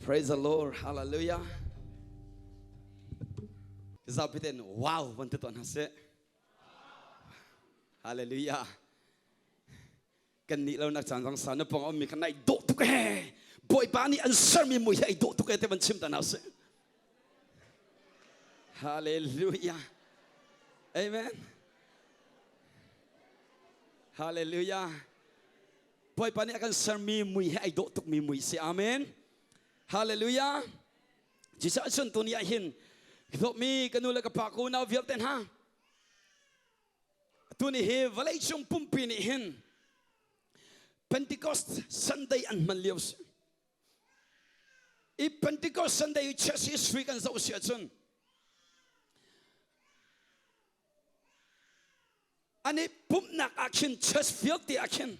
Praise the Lord. Hallelujah. Zapi ten wow van ti tuan hna seh. Hallelujah. Kan nih lo nak caan zong sa na pong a ummi kha nai dawh tuk he. Bawipa nih an sermi mui hi ai dawh tuk e te van chim ta hna seh. Hallelujah. Amen. Hallelujah. Bawipa nih a kan sermi mui hi ai dawh tukmi mui si. Amen. Hallelujah. Jesus cun tuni ah hin dawtmi ka nu le ka pa ka unau vialte hna tuni hi vawlei cung pumpi nih hin Pentecost Sunday an hman lio si. I Pentecost Sunday church history kan zoh si ahcun an i pumhnak ah khin church vialte ah khin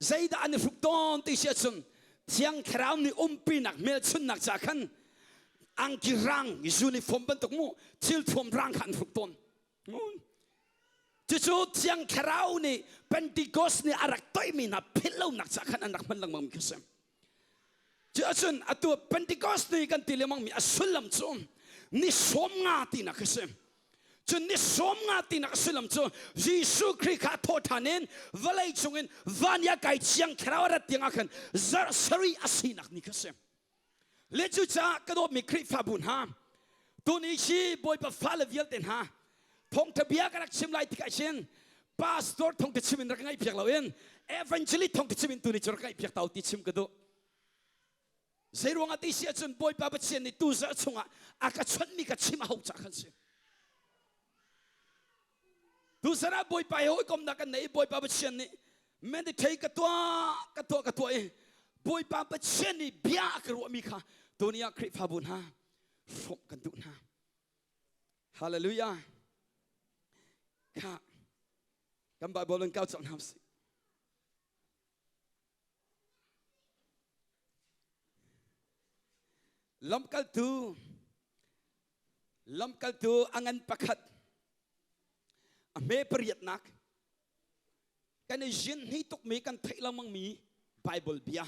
zeidah an i hruk tawn ti si ahcun Thiang Thlarau nih umpinak hmelchunhnak ca khan angki rang uniform bantuk mu thil thuam rang kha an hruk tawn. Cucu Thiang Thlarau nih Pentecost nih a rak toihmi hna philh lonak ca khan an rak hman lengmang mi kha si. Cu ahcun atu Pentecost ni kan ti lengmang mi a sullam cu ni 50 tinak a si. Cun ni 50 tinak a sullam cu Jesuh Khrih kha thawh ṭhan in vawlei chungin van i a kai Thiang Thlarau a rat tiangah khan zarh sarih a sinak ni kha si. Le cucaah ka dawtmi Khrihfabu hna, tuni hi Bawipa fale vialte hna, thawngṭha bia ka rak chim lai tikah hin pastor thawngṭha chim in rak ngaihpiak loin evangelist thawngṭha chim in tuni cu rak ngaihpiak ta u ti chim ka duh. Zeiruangah ti si ahcun Bawipa Pathian nih tu zarh chungah a ka chawnhmi ka chim a hau caah khan si. Tuzarh ah Bawipa he hawikomnak kan nei i Bawipa Pathian nih meditate ka tuah ka tuah ka tuah i Bawipa Pathian nih bia a ka ruahmi kha tuni ah Khrihfabu hna hrawmh kan duh hna. Hallelujah. Kha kan Bible in kau cang hna usih. Lamkaltu lamkaltu a ngan pakhat a hme pariatnak kan i zin hni tukmi kan theih lengmangmi Bible bia.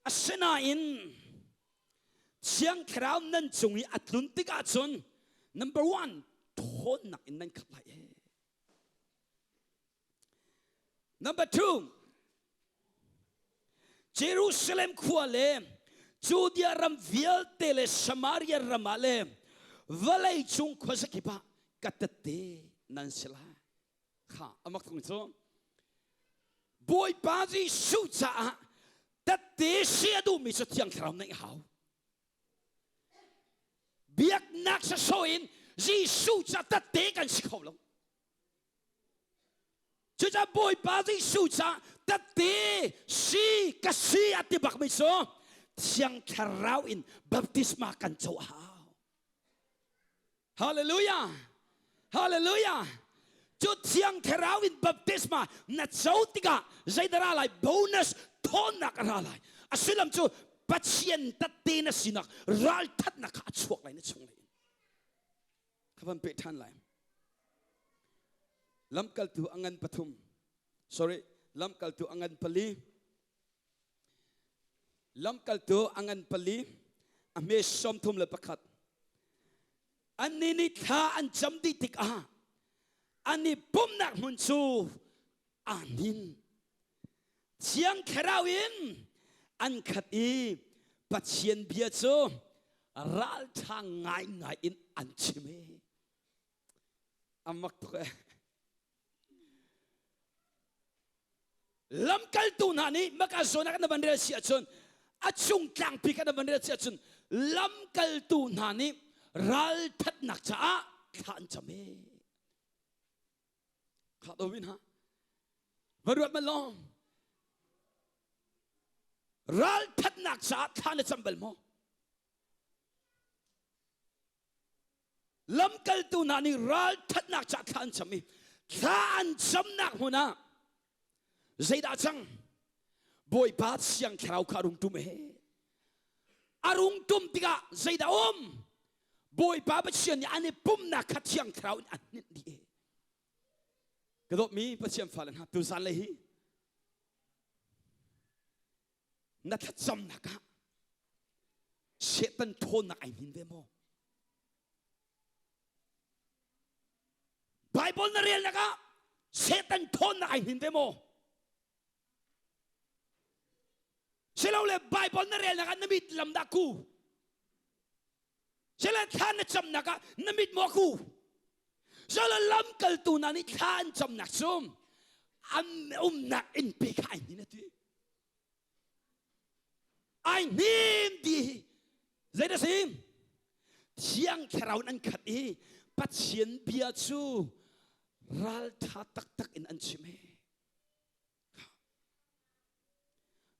Asinain Thiang Thlarau nan cung i a tlun tikah cun number one thawnnak in nan khat lai. Number 2, Jerusalem khua le Judea ram vialte le Samaria ram ah le vawlei cung khuazakip ah ka tette nan si lai. Kha amak thung cu Bawipa Jesuh caah tette si a duhmi cu Thiang Thlarau neih hau. Biaknak sasawh in Jesuh caah tette kan si kho lo. Cucaah Bawipa Jesuh caah tette si ka si a ti bakmi cu Thiang Thlarau in baptisma kan co a hau. Hallelujah! Hallelujah! Cu Thiang Thlarau in baptisma na co tikah zeidah ra lai? Bonus thawnnak a ra lai. A sullam cu Pathian tette na sinak ralthatnak kha a chuak lai na chung lei in. Ka van peh ṭhan lai. Lamkaltu a ngan pathum. Sorry, lamkaltu a ngan pali. Lamkaltu a ngan pali. A hme 31. Annih nih thla an cam dih tikah an i pumhnak hmun cu aa hnin. Thiang Thlarau in an khat i Pathian bia cu ralṭha ngaingai in an chim i a mak tuk ee. Lamkaltu hna nih maka zawn ah kan van rel si ahcun a chung tlangpi kan van rel si ahcun lamkaltu hna nih ralṭhatnak caah thla an cam ee. Kha do win ha. Va ruat man long. Ralthatnak caah thla na cam bal maw? Lamkaltu hna nih ralthatnak caah thla an cam i thla an camnak hmun ah zeidah cang? Bawipa Siang Thlarau kha a rung tum he. A rung tum tikah zeidah um? Bawipa Pathian nih an i pumnak kha Thiang Thlarau in a hninh dih. Ka dawtmi Pathian fale hna tuzan le hi. Na thlacamnak ah Satan ṭhawnnak ai hnin ve maw? Bible na relnak ah Satan ṭhawnnak ai hnin ve maw? Silole Bible na relnak ah na mit lam dah ku? Sile thla na camnak ah na mit maw ku? Sile lamkaltu hna nih thla an camnak cu an umnak innpi kha ai hnin a ti. Ai hnim ti hi zei dah si? Thiang Thlarau in an khat i Pathian bia cu ralṭha taktak in an chim hi.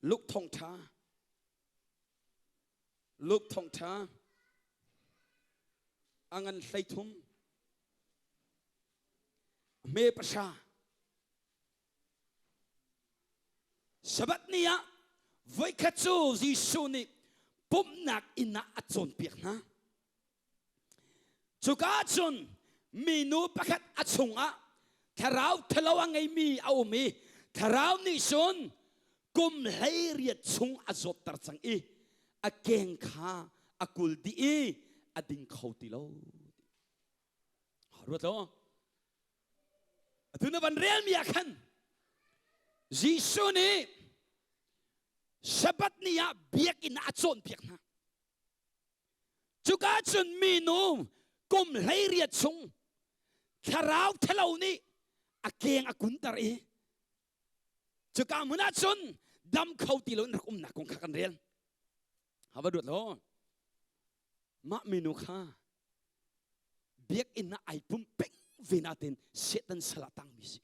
Luke thawngṭha Luke thawngṭha a ngan 13 hme 9 Sabbath ni ah voikhat cu Jesuh nih pumhnak inn ah a cawnpiak hna. Cuka ah cun minu pakhat a chungah thlarau ṭhalo a ngeimi a um i thlarau nih cun kum 18 chung a zawtter cang i a keng kha a kul dih i a ding kho ti lo. Ruat lo. Atu na van relmi ah khan Jesuh nih Sabbath ni ah biakinn ah a cawnpiak hna. Cuka cun minu kum 18 chung thlarau thalo nih a keng a kunter i cuka hmun ah cun dam kho ti lo in rak umnak kong kha kan rel. Ha va duat lo. Mah minu kha biakinn ah ai pum peng ve natin Satan sal ah tangmi si.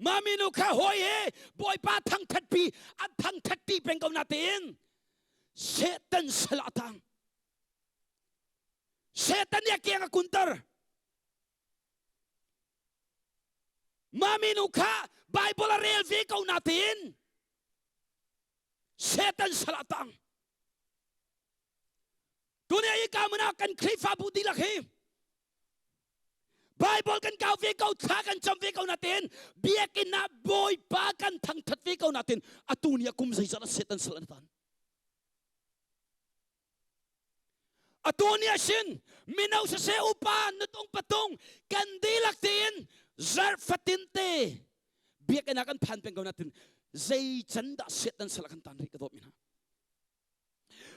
Mah minu kha hawi he Bawipa thangthat pi an thangthat ti peng ko natin Satan sal ah tang. Satan nih a keng a kunter. Mah minu kha Bible a rel ve ko natin Satan sal ah tang. Tuni i ka kan Khrihfabu dihlak hi Bible kan kau ve ko, thla kan cam ve ko natin biakinn ah Bawipa kan thangthat ve ko natin atu ni ah kum zeizat ah Satan sal an tan. Atu ni ah sin mino siseh upa nutung patung kan dihlak tein zarh fatin te biakinn ah kan phan peng ko natin zei can dah Satan sal kan tan rih ka dawt mi hna.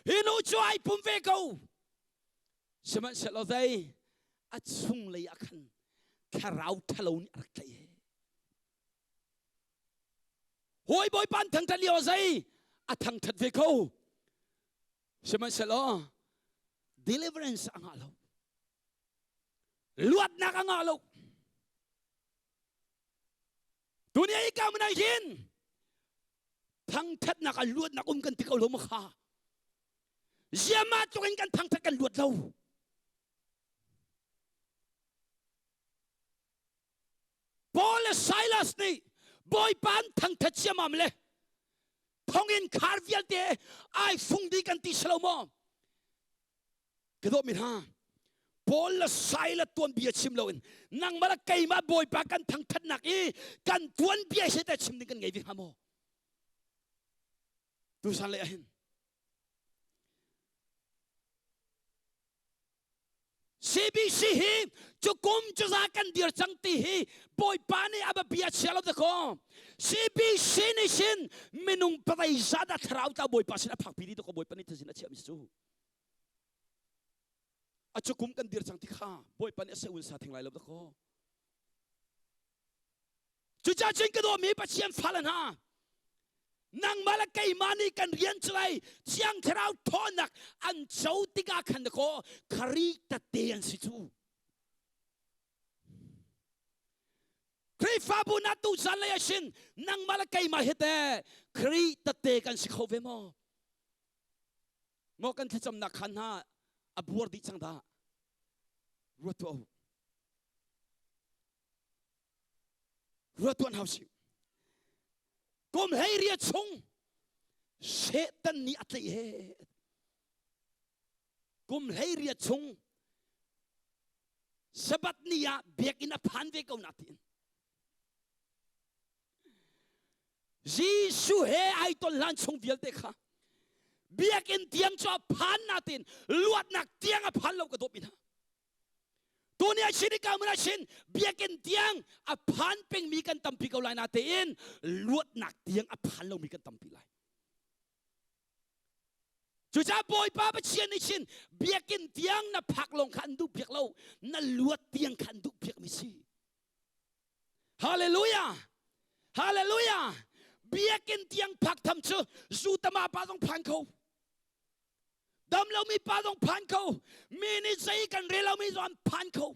Hi nu cu ai pum ve ko. Sihmanhsehlaw zei a chunglei ah khan thlarau ṭhalo nih a rak tlaih. Hawi Bawipa an thangṭhat lio zei a thangṭhat ve ko. Sihmanhsehlaw deliverance a ngah lo. Luatnak a ngah lo. Tuni i ka mun hin thangṭhatnak a luatnak um kan ti ko lo ma kha. Ziama tluk in kan thangṭhat kan luat lo. Paul le Silas nih Bawipa an thangṭhat ciamam le thonginn khar vialte ai fung dih kan ti si lo maw? Ka dawt mi hna, Paul le Silas tuanbia chim loin nangmah le keimah Bawipa kan thangṭhatnak i kan tuanbia hi teh chim ding kan ngei ve hnga maw? Tusan lei ahhin CBC hi cu kum cuza kan dir cang ti hi Bawipa nih a bia chia lo dakaw. CBC nih sin minung pavei zat a thlarau tla Bawipa sin a phakpi dih dakaw Bawipa nih thazin a chiah mi cu. A cu kum kan dir cang ti kha Bawipa nih a se un sa theng lai lo dakaw. Cucaah cun ka dawmi Pathian fale hna, nangmah le keimah nih kan rian cu lai Thiang Thlarau ṭhawnnak an co tikah khan dakaw Khrih tette an si cu. Khrihfabu na tu zan lei asin nangmah le keimah hi teh Khrih tette kan si kho ve maw? Maw kan thlacamnak khan hna a buar dih cang dah? Ruat tuah u. Ruat tuan hau si. Kum 18 chung Satan nih a tlaih he. Kum 18 chung Sabbath ni ah biakinn a phan ve ko na tiin. Jesuh he ai ton hlan chung vialte kha biakinn tiang cu a phan natin luatnak tiang a phan lo ka dawt mi hna. Tuni a sin ka mun a sin biakinn tiang a phan pengmi kan tampi ko lai natein luatnak tiang a phan lomi kan tampi lai. Cucaah Bawipa Pathian nih chin biakinn tiang na phak lawng kha an duh piak lo, na luat tiang kha an duh piak mi si. Hallelujah! Hallelujah! Biakinn tiang phak tham cu zu tama pa zong phan kho. Dam lomi pa zong phan kho. Mi nih zei kan rel lomi zong an phan kho.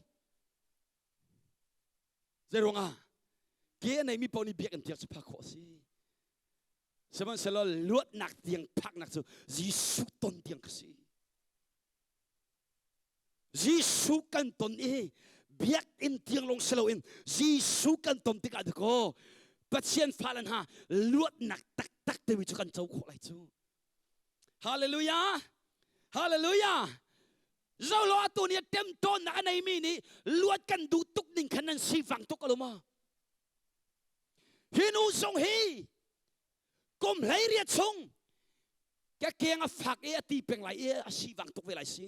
Zei ruangah? Ke a neimi paoh nih biakinn tiang cu phak khawh a si. Sihmanhsehlaw luatnak tiang phaknak cu Jesuh ton tiang ka si. Jesuh kan ton i biakinn tiang lawng si loin Jesuh kan ton tikah dakaw Pathian fale hna luatnak taktak timi cu kan co khawh lai cu. Hallelujah! Hallelujah! Zolo atu nih temtawnnak a neimi nih luat kan duh tuk ning khan nan sifang tuk alo ma? Hi nu zong hi kum 18 chung ka keng a fak i a ti peng lai i a sivang tuk ve lai si.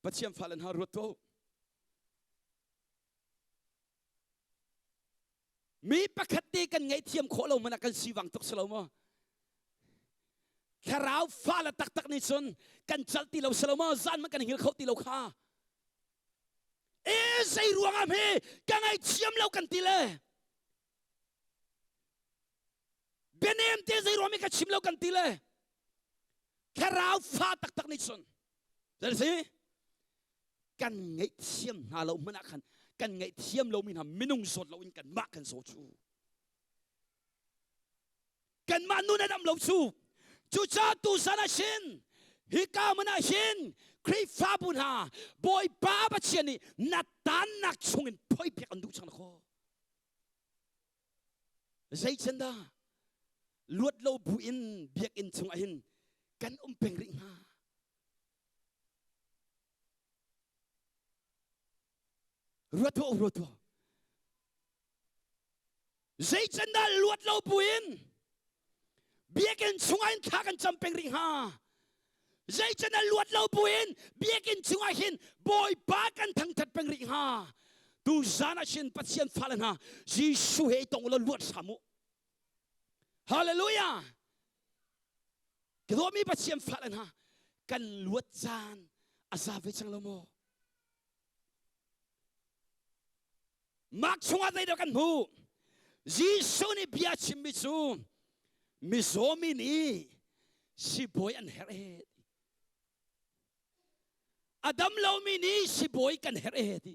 Pathian fale hna ruat tuah u. Mi pakhat te kan ngaihthiam khawh lo man ah kan sivang tuk si lo maw? Thlarau fale taktak nih cun kan calh ti lo si lo maw? Zan man kan hngil kho ti lo kha. E zei ruangah hme ka ngaihthiam lo kan ti le bianem te zei ruang mi ka chim lo kan ti le thlarau fa taktak nih cun zei si kan ngaihthiam hna lo hmanh ah khan kan ngaihthiam lomi hna minung zawt lo in kanmah kan zaw cu kanmah nun a dam lo cu cucaah tuzan ah hin hika hmun ah hin Khrihfabu hna Bawipa Pathian nih na tannak chungin phoipiak an duh cang kho zei dah luat lo bu in biakinn chungah hin kan um peng rih hnga Ruat tuah, ruat tuah. Zeicandah luat lo buin biakinn chungah in thla kan cam peng rih hnga? Zeicandah luat lo buin biakinn chungah hin Bawipa kan thangthat peng rih hnga? Tu zan ah hin Pathian fale hna Jesuh he tong law luat hram u. Hallelujah! Ka dawtmi Pathian fale hna kan luat caan a za ve cang lo maw? Mark chungah zeidah kan hmuh? Jesuh nih bia chimmi cu mizaw mi nih sibawi an herh e. A dam lomi nih sibawi kan herh e ti.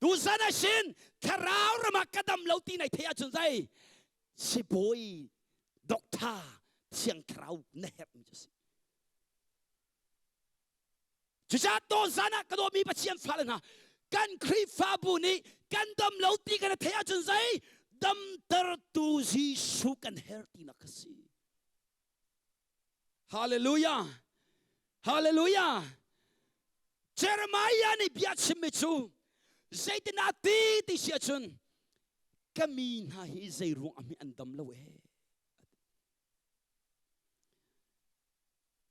Tuzan ah sin thlarau ram ah ka dam lo ti nai theih ahcun zei sibawi doctor thiang thlarau na herh mi cu si. Cucaah tawzan ah ka dawtmi Pathian fale hna kan Khrihfabu nih kan dam lo ti kan theih ahcun zei damtertu Jesuh kan herh tinak a si. Hallelujah! Hallelujah! Jeremiah nih bia chimmi cu zeitin ah ti ti si ahcun ka mi hna hi zei ruang ah an dam lo ee.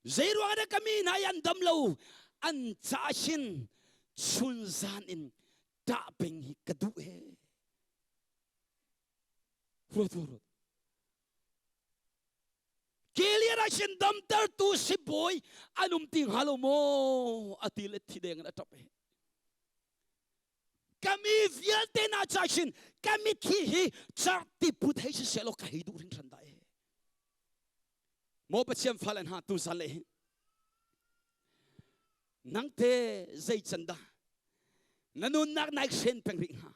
Zei ruang dah ka mi hna hi an dam lo an ca hin chun zan in ṭah peng hi ka duh he. Ruat ruat. Gilead ah sin damtertu sibawi an um ti hnga lo maw a ti le thi deng in a ṭap he. Ka mi vialte na ca sin ka mitthli hi cerhti put hei si seh law ka hei duh hringhran dah e. Maw Pathian fale hna tu zan le hi nang te zei can dah na nunnak nai hren peng rih hnga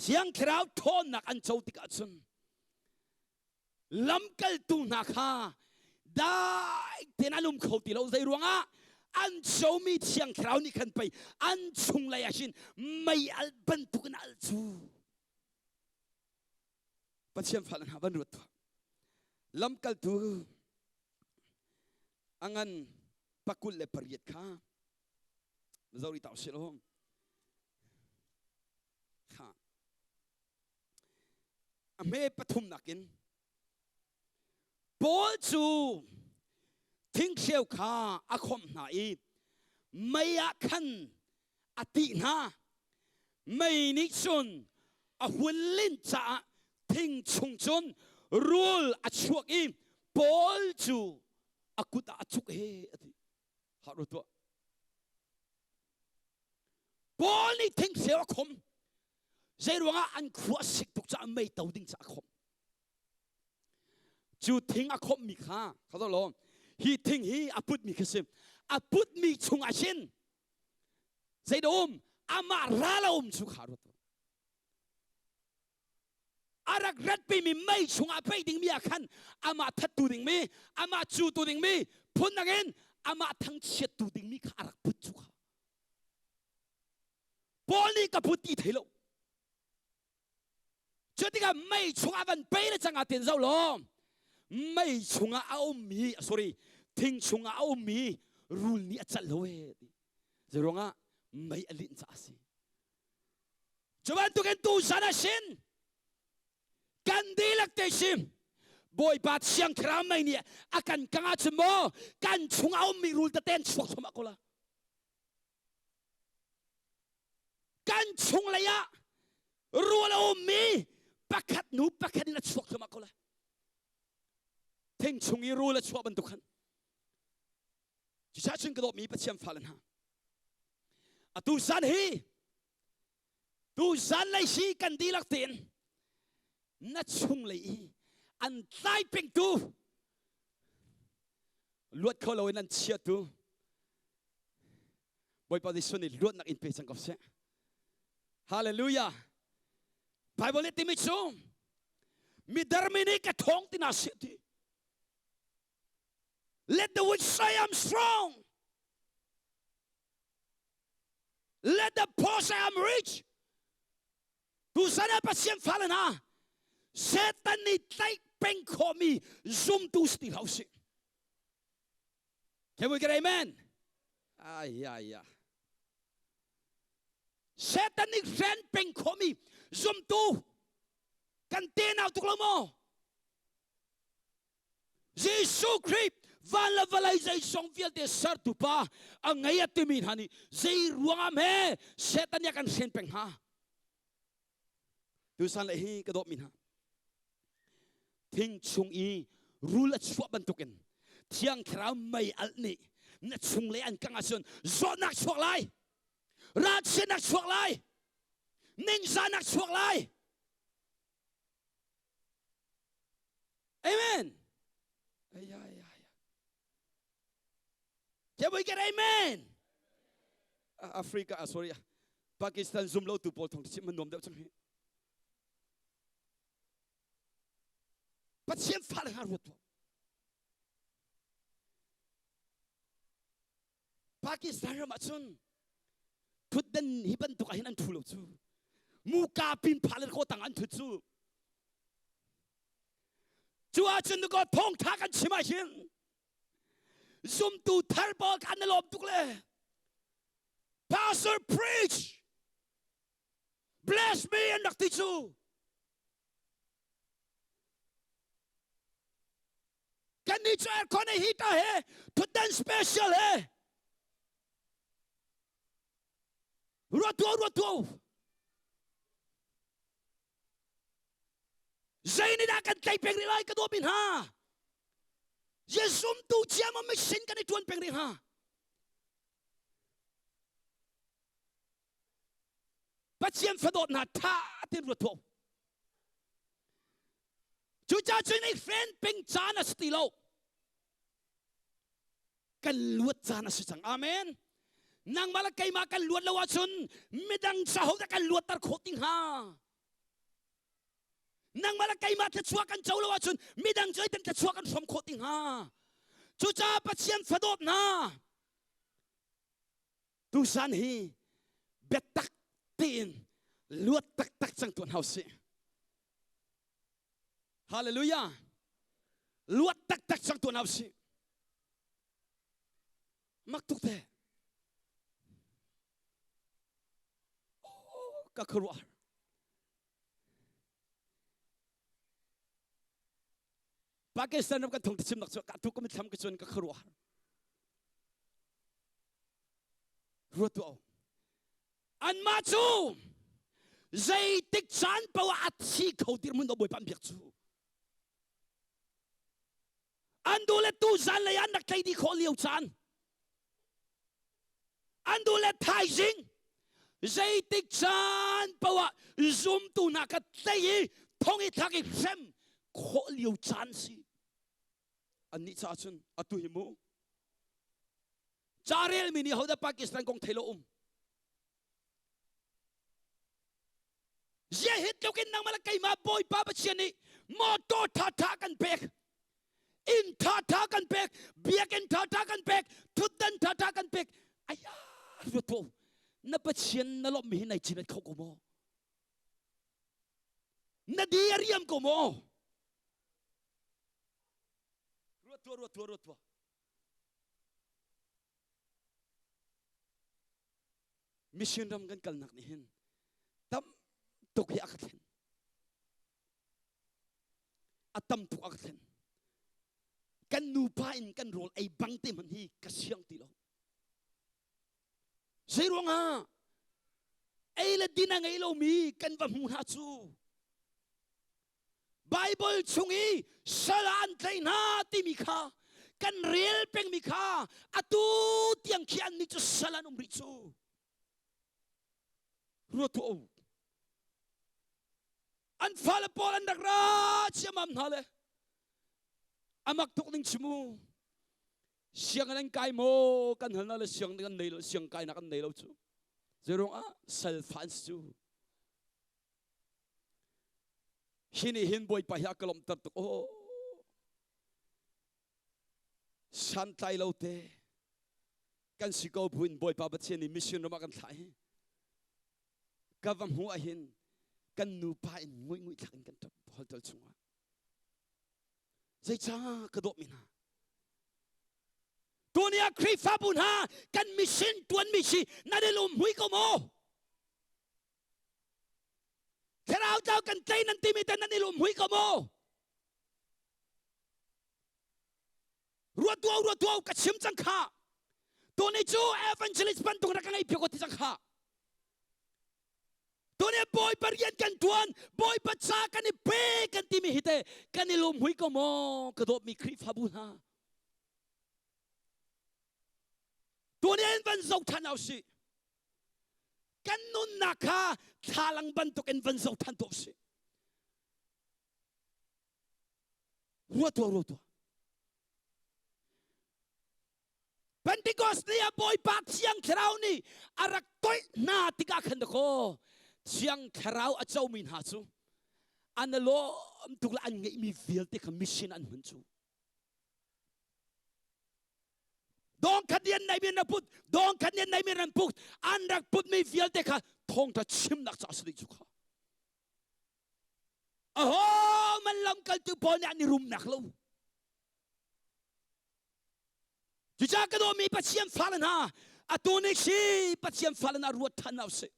Thiang Thlarau ṭhawnnak an co tikah cun lamkaltu hna kha dai tein an um kho ti lo. Zei ruangah an comi Thiang Thlarau nih khan pei an chunglei ah hin mei alh bantukin a alh cu. Pathian fale hna van ruat tuah. Lamkaltu a ngan 28 kha zori ta usih law. Kha a hme pathumnak in Paul cu thinghreu kha a khawmh hna i mei ah khan a tih hna. Mei nih cun a hun linh caah thing chung cun rul a chuak i Paul cu a kut ah a cuk he a ti. Hah ru tuah. Paul nih thinghreu a khom. Zei ruangah an khua a sik tuk caah mei to ding caah a khomh. Cu thing a khomhmi kha kha law hi thing hi a putmi khi si. A putmi chungah hin zeidah um amah ral a um cu kha ruat. A rak ratpimi mei chungah pei dingmi ah khan amah thattu dingmi, amah cutu dingmi, phundang in amah thangchiattu dingmi kha a rak put cu kha. Paul nih ka put ti thei lo. Cu tikah mei chungah van pei le cang ah tin zoh law mei chungah a ummi sorry thing chungah a ummi rul nih a cal lo e ti. Zeiruangah mei a linh caah a si. Cu bantukin tuzan ah sin kan dihlak te sim Bawipa Thiang Thlarau mei nih a kan kang ahcun maw kan chungah a ummi rul tete an chuak thluahmah ko la. Kan chunglei ah rul a ummi pakhat hnu pakhat in a chuak thluahmah ko lai. Thing chung i rul a chuah bantuk khan. Cucaah cun ka dawtmi Pathian fale hna, atu zan hi tu zanlei hi kan dihlak tein na chunglei i an tlai pengtu luat kho loin an chiatu Bawipa Jesuh nih luatnak in pe cang ko seh. Hallelujah. Bible nih timi cu midermi nih ka thawng tina seh ti. Let the weak say I'm strong. Let the poor say I'm rich. Tusan ah Pathian fale hna Satan nih tlaih peng khawhmi zumtu si ti hlah usih. Can we get amen? Ay, ay, ay. Satan nih hren peng khawhmi zumtu kan tenau tuk lo maw? Jesuh Khrih van le vawlei zeizong vialte sertu pa a ngei a timi hna nih zei ruangah hme Satan nih a kan hren peng hnga? Tusan le hi ka dawtmi hna thing chung i rul a chuah bantukin thiang thlarau mei alh nih na chung le an kang ahcun zawtnak chuak lai ralchiatnak chuak lai ningzahnak chuak lai. Amen. Ay, ay, ay. Can we get amen? Africa, sorry, Pakistan zum lo tu pawl thong chim man nuam deuh chang hi. Pathian fa le ruat tuah. Pakistan ram ahcun thutden hi bantuk ah hin an thu lo cu. Muka pin pha le ko tang an thut cu. Cu ahcun ko thawngtha kan chim ah hin zumtu thar pawl kha an lawm tuk le pastor preach bless me an rak ti cu. Kannih cu aircon he heater he thutdan special he ruat tuah ruat tuah zei nih dah kan tlai peng rih lai ka dawt mi hna Zumtu cia maw mission kan i tuan peng rih hnga Pathian fadawt hna tha tein ruat tuah Cucaah cun i hren peng caan a si ti lo. Kan luat caan a si cang. Amen. Nangmah le keimah kan luat lo ahcun midang caho dah kan luatter khawh ti hnga? Nangmah le keimah thluachuah kan co lo ahcun midang cu kan thluachuah kan hrawm khawh ti hnga? Cucaah Pathian fadawt hna, Tusan hi biatak tein luat taktak cang tuan hau sih. Hallelujah. Luat taktak cang tuan hau sih. Mak tuk te. Oh, ka khuaruah. Pakistan ram kan thong chim nak chu ka tu ka mithlam ka chun ka kharuah har. Ruat tu au. Anmah cu zeitik caan paoh ah a thi kho dirhmun do Bawipa an biak cu. An duh le tu zan lei an rak tlei dih khawh lio caan. An duh le thaizing zeitik caan paoh ah zumtu hna ka tlei i thong i thlak i hrem khawh lio caan si. Annih caah cun atu hi mu Ca relmi nih hodah Pakistan kong thei lo um. Zia hi tluk in nangmah le keimah Bawipa Pathian nih motor ṭha kan pek, inn ṭha kan pek, biakinn ṭha kan pek, thutdan ṭha kan pek. Aya ruat na Pathian na lawmhmi hi nai cinat kho ko maw? Na di a riam ko maw? Ruat tuah, ruat tuah, ruat tuah. Mission ram kan kalnak nih hin tam tuk hi a ka thlen. A tam tuk a ka thlen. Kan nupa in kan rawl ei bang te hmanh hi ka siang ti lo. Zei ruangah ei le din a ngei lomi kan va hmu hna cu Bible chung i sal ah an tlaih hna timi kha kan rel pengmi kha atu tiang khi annih cu sal an um rih cu. Ruat tuah u. An fale pawl an rak ra ciammam hna le amak tuk ning chim u. Sianginn an kai maw kan hal hna le siang kan nei lo siang kainak an nei lo cu. Zeirung ah sal fa an si cu. Hi nih hin Bawipa hi a ka lawmhter tuk aw. Santlai lo te kan si ko buin Bawipa Pathian nih mission ram ah kan thlah hi. Ka va hmuh ah hin kan nupa in ngui ngui thlak in kan ṭap hotel chungah. Zeicah ka dawtmi hna? Tuni ah Khrihfabu hna kan mission ṭuanmi si nan i lum hui ko maw? Thlarau tlau kan tlei nan timi te nan i lum hui ko maw? Ruat tuau ruat tuau ka chim cang kha. Tuni cu evangelist bantuk rak ka ngei phiak ko ti cang kha. Tuni Bawipa rian kan tuan, Bawipa ca kan i pe kan timi hi te kan i lum hui ko maw ka dawtmi Khrihfabu hna. Tuni in van zoh than au sih. Kan nunnak kha thlalang bantuk in van zoh than tuah sih. Ruat tuah, ruat tuah. Pentecost ni ah Bawipa Thiang Thlarau nih a rak toih hna tikah khan dakaw Thiang Thlarau a comi hna cu an lawm tuk le an ngeihmi vialte kha mission an hmun cu. Dong khat nih an neimi an rak put, dong khat nih an neimi an rak put, an rak putmi vialte kha thawngṭha chimnak caah a si dih cu kha. Aho man lamkaltu pawl nih an i rumnak lo. Cucaah ka dawmi Pathian fale hna, atu ni khi Pathian fale hna ruat ṭhan hna usih.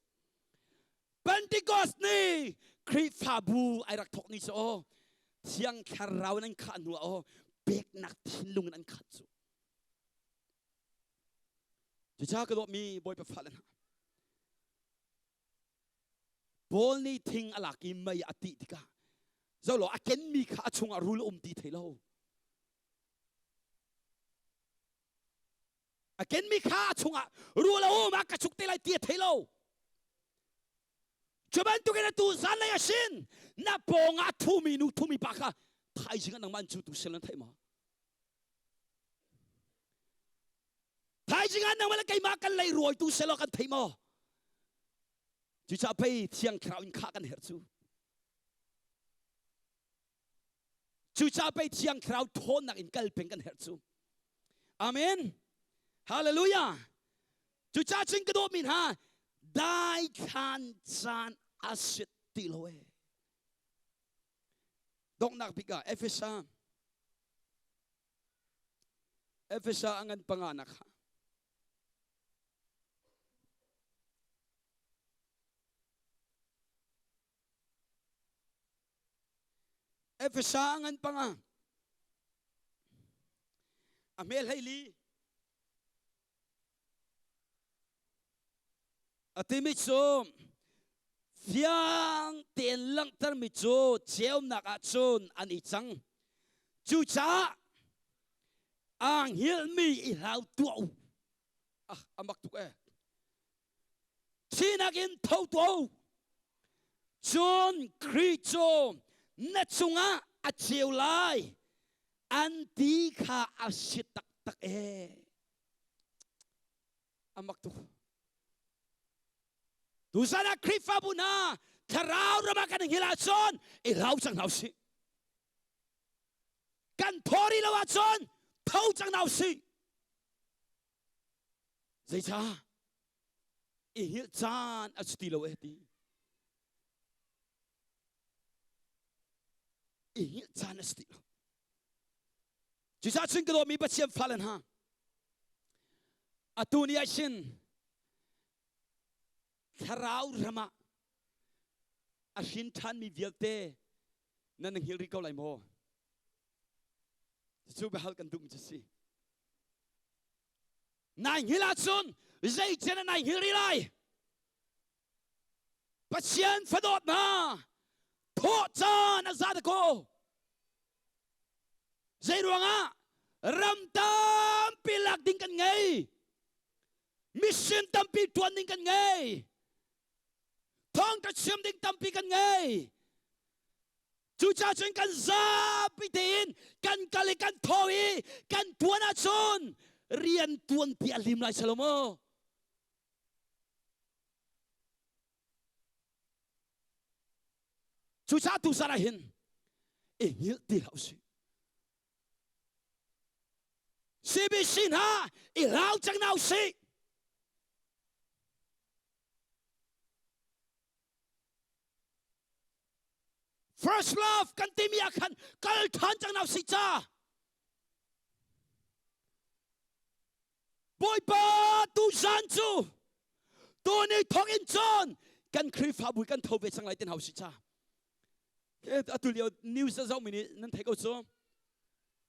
Pentecost ni Khrihfabu ai rak thawk ni cu aw Thiang Thlarau in an khah hnu ah aw peknak thinlung in an khat cu. Cucaah ka dawtmi Bawipa fale hna, Paul nih thing a lak i mei a tih tikah zolo a kenmi kha a chungah rul a um ti thei lo. A kenmi kha a chungah rul a um a ka chuk te lai ti a thei lo. Cu bantukin atu zanlei a sin na pawngah a thumi nu thumi pa kha thaizing ah nangmah an cutu sel nan theih maw? Thaizing ah nangmah le keimah kan lei rawitu selaw kan thei maw? Cucaah pei Thiang Thlarau in khah kan herh cu. Cucaah pei Thiang Thlarau ṭhawnnak in kal peng kan herh cu. Amen. Hallelujah. Cucaah cun ka dawtmi hna, daithlan caan a si ti lo ee. Donghnak bik ah Efesa Efesa a ngan panganak kha Efesa a ngan panga. A hme 14. A timi cu fiang tein langhtermi cu ceunak ah cun an i cang. Cucaah aa hngilhmi i hlau tuah u. Ah, a mak tuk ee. Thihnak in tho tuah u. Cun Khrih cu na cungah a ceu lai an ti kha a si taktak ee. A mak tuk. Tuzan ah Khrihfabu hna thlarau ram ah kan hngilh ahcun i hlau cang hna usih. Kan thaw rih lo ahcun tho cang hna usih. Zeicah? I hngilh caan a si ti lo eh ti. I hngilh caan a si ti lo. Cucaah cun ka dawtmi Pathian fale hna, atu ni ah hin thlarau ram ah a hrin ṭhanmi vialte nan hngilh rih ko lai maw? Cucu biahal kan duhmi cu si. Nai hngilh ahcun zeican ah nai hngilh rih lai? Pathian fadawt hna thawh caan a za dakaw. Zei ruangah ram tampi lak ding kan ngei. Mission tampi tuan ding kan ngei. Thawngtha chim ding tampi kan ngei. Cucaah cun kan zapi tein kan kal i kan thaw i kan tuan ahcun rian tuanpi a lim lai salomo. Cucaah tuzan ah hin i hngilh ti hlah usih. CBC hna i hlau cang hna usih. First love kan timi ah khan kal ṭhan cang hna usih ca. Bawipa tuzan cu tuni thawk in cun kan Khrihfabu kan tho ve cang lai tin hau si cha. Atu lio news a zohmi nih nan theih ko cu.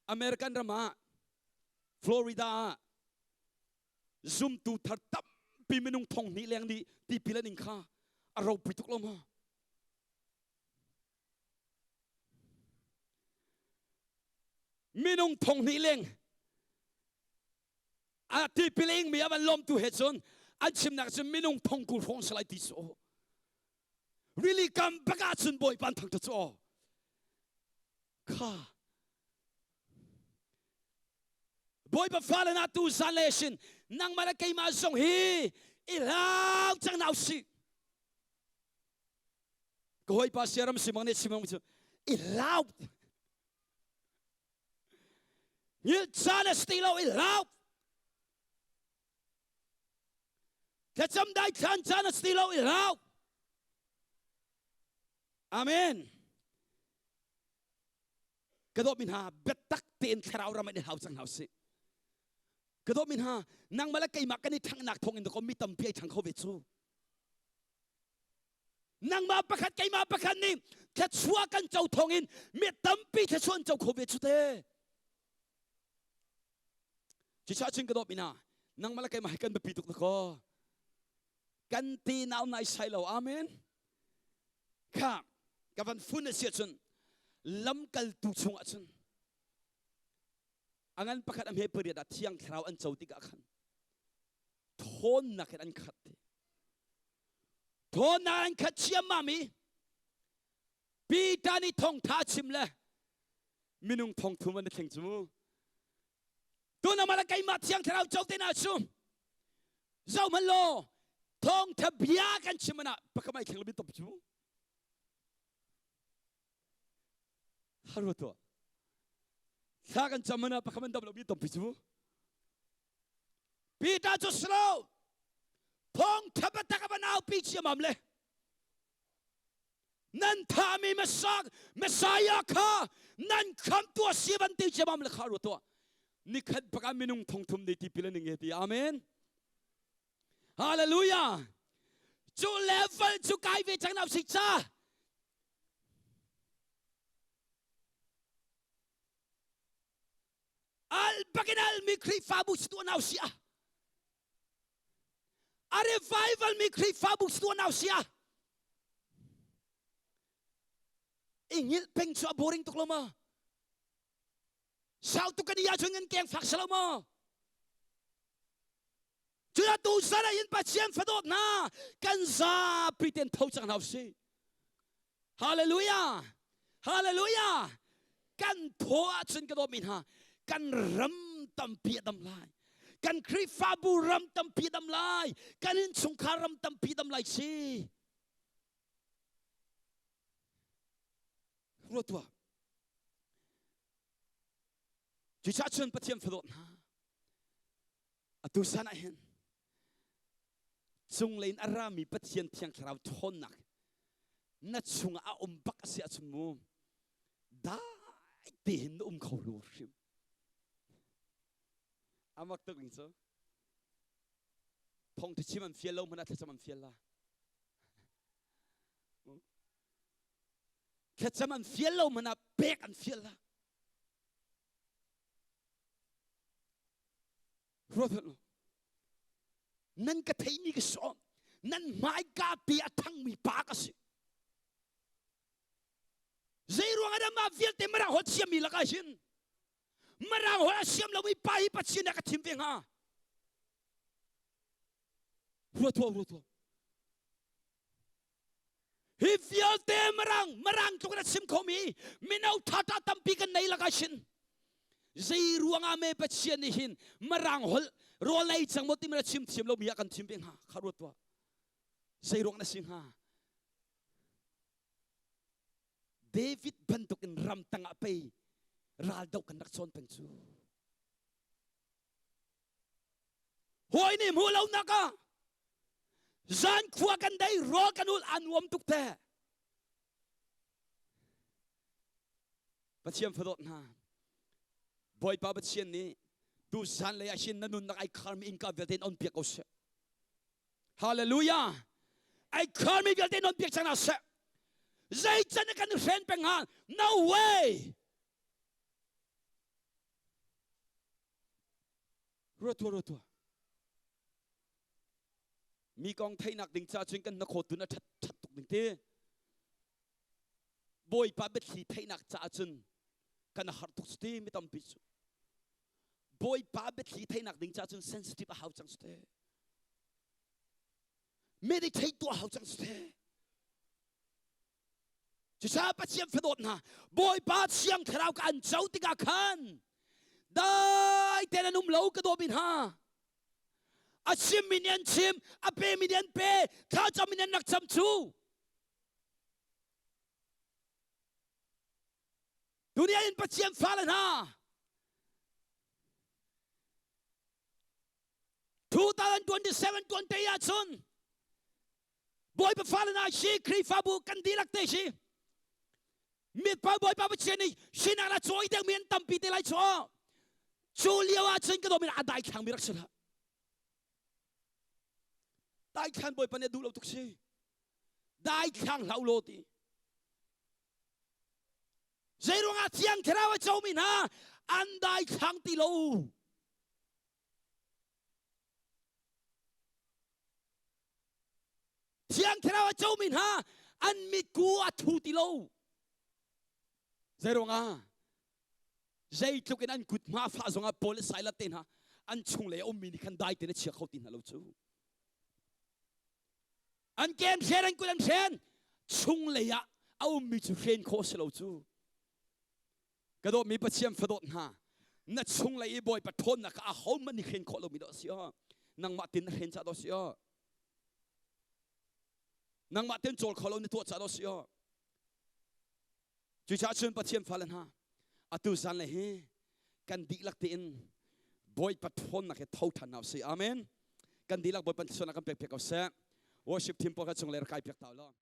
American ram ah Florida ah zumtu thar tampi minung thong hnih leng nih tipil an ing kha a ropui tuk lo maw? Minung thong hnih leng a tipil ingmi a van lawmtu he cun an chimnak cun minung thong 20 hrawng si lai ti cu really kam bak ah cun Bawipa an thangṭhat cu aw kha Bawipa fale na tu zan le sin nangmah le keimah zong hi i hlau cang na usih Ka hawipa siaram simang nih simang cu i hlau. Ngil caan a si ti lo i hlau. Thlacam dai thlan caan a si ti lo i hlau. Amen. Ka dawtmi hna biatak tein thlarau ram in i hlau cang hna usih. Ka dawtmi hna nangmah le keimah kan i ṭhanghnak thawng in dakaw mi tampi ai ṭhang kho ve cu. Nangmah pakhat keimah pakhat nih thluachuah kan co thawngin mi tampi thluachuah an co kho ve cu te. Cucaah cun ka dawt mi hna, nangmah le keimah hi kan biapi tuk na kaw. Kan te nau nai sai lo. Amen. Kha ka van fun a si ahcun lamkaltu chungah cun a ngan pakhat a hme pariat ah thiang thlarau an co tikah khan thawnnak in an khat ti thawnnak an khat ciammam i Peter nih thawngtha chim le minung thong thum an thleng cu tunah mala keimah thiang thlarau co te na cu zo man law thawngtha bia kan chim ana pakamai thleng bin top cu haru to thla kan cham mana pakaman dam lo mi tampi cu Peter cu silo thawngtha biatak a van aupi ciamam le nan thahmi Messiah kha nan khamtu a si van ti ciamam le kha ruat tuah nikhat bak ah minung thong thum nih tipil an ing e ti amen hallelujah cu level cu kai ve cang na si ca Al bakin al mi Khrihfabu si tu nau sia. A revival mi Khrihfabu si tu nau sia. Ingil peng chu a boring tuk lo ma? Sau tuk kan iya chun ngan keng fak salo ma? Cuya tu zara in Pathian fadawt na kan zapi ten tho cang hna usih. Hallelujah! Hallelujah! Kan thaw ahcun ka dawtmi hna, kan ram tampi a dam lai. Kan Khrihfabu ram tampi a dam lai. Kan innchungkhar ram tampi a dam lai si. Ruat tuah. Cucaah cun Pathian fadawt hna, atu san ah hin cunglei in a rami Pathian Thiang Thlarau ṭhawnnak na chungah a um bak a si ahcun mu dai tein na um kho lo hrim. Amak tuk ning cu. Thawngṭha chim an fial lo hmanh ah thlacam an fial la. Thlacam an fial lo hmanh ah pek an fial la. Ruat hmanh u. Nan ka theimi ka sawm. Nan hmaika te a thangmi pa ka si. Zei ruang ah mah vialte Mirang holh thiammi lakah hin Mirang holh a siam lomi pa hi Pathian ah ka thim ve hnga. Ruat tuah, ruat tuah. Hi vialte Mirang, Mirang tluk in a chim khomi mino ṭhaṭha tampi kan nei lakah hin zei ruangah me Pathian nih hin Mirang holh rawl ei cang maw timi na chim thiam lomi ah kan thim ve hnga kha ruat tuah. Zei ruang na si hnga? David bantuk in ram tangah pei raldoh kan rak cawn peng cu. Hawi nih hmuh lonak ah zan khua kan dei rawl kan ul a nuam tuk te. Pathian fadawt hna Bawipa Pathian nih tu zan lei ah hin na nunnak ai kharmi innka vialte in on piak ko seh. Hallelujah! Ai kharmi vialte in on piak cang hna seh. Zei can kan hren peng hnga? No way! Ruat tuah, ruat tuah. Mi kong theihnak ding ca cun kan hnakhaw tun a ṭhat ṭhat tuk ding ti. Bawipa biathli theihnak caah cun kan har tuk cu ti mi tampi cu. Bawipa biathli theihnak ding caah cun sensitive a hau cang cu te. Meditate tuah hau cang cu te. Cucaah Pathian fadawt hna, Bawipa Thiang Thlarau ka an co tikah khan dai tein an um lo ka dawmi hna. A chimmi nih an chim, a pemi nih an pe, thlacammi nih an rak cam cu. Dunia in Pathian fale hna, 2027 tuante ahcun Bawipa fale hna hi Khrihfabu kan dihlak te hi mitpa Bawipa Pathian nih sinak la cawi deuhmi an tampi te lai cu cu lio ah cun ka dawmin a daithlang mi rak si hlah daithlan Bawipa nih a duh lo tuk si daithlang hlau law ti zei ruangah thiang thlarau a comi hna an daithlang ti lo. Thiang Thlarau a comi hna an mitku a thu ti lo. Zeiruangah? Zeitluk in an kut hma fah zongah Paul le Silas te hna an chunglei a ummi nih khan dai tein a chia kho ti hna lo cu. An ke an hren, an kut an hren, chunglei ah a ummi cu hren khawh a si lo cu. Ka dawtmi Pathian fadawt hna, na chunglei i Bawipa ṭhawnnak kha ahohmanh nih hren khawh lomi dah a si aw. Nangmah tin na hren cah dah a si aw. Nangmah tin cawl kho lo na tuah cah dah a si aw. Cucaah cun Pathian fale hna, atu zan le hi kan dihlak tein Bawipa ṭhawnnak he tho ṭhan hna usih. Amen. Kan dihlak Bawipa ṭhawnnak kan pek piak ko seh. Worship team pawl kha chunglei rak kai piak ta u law.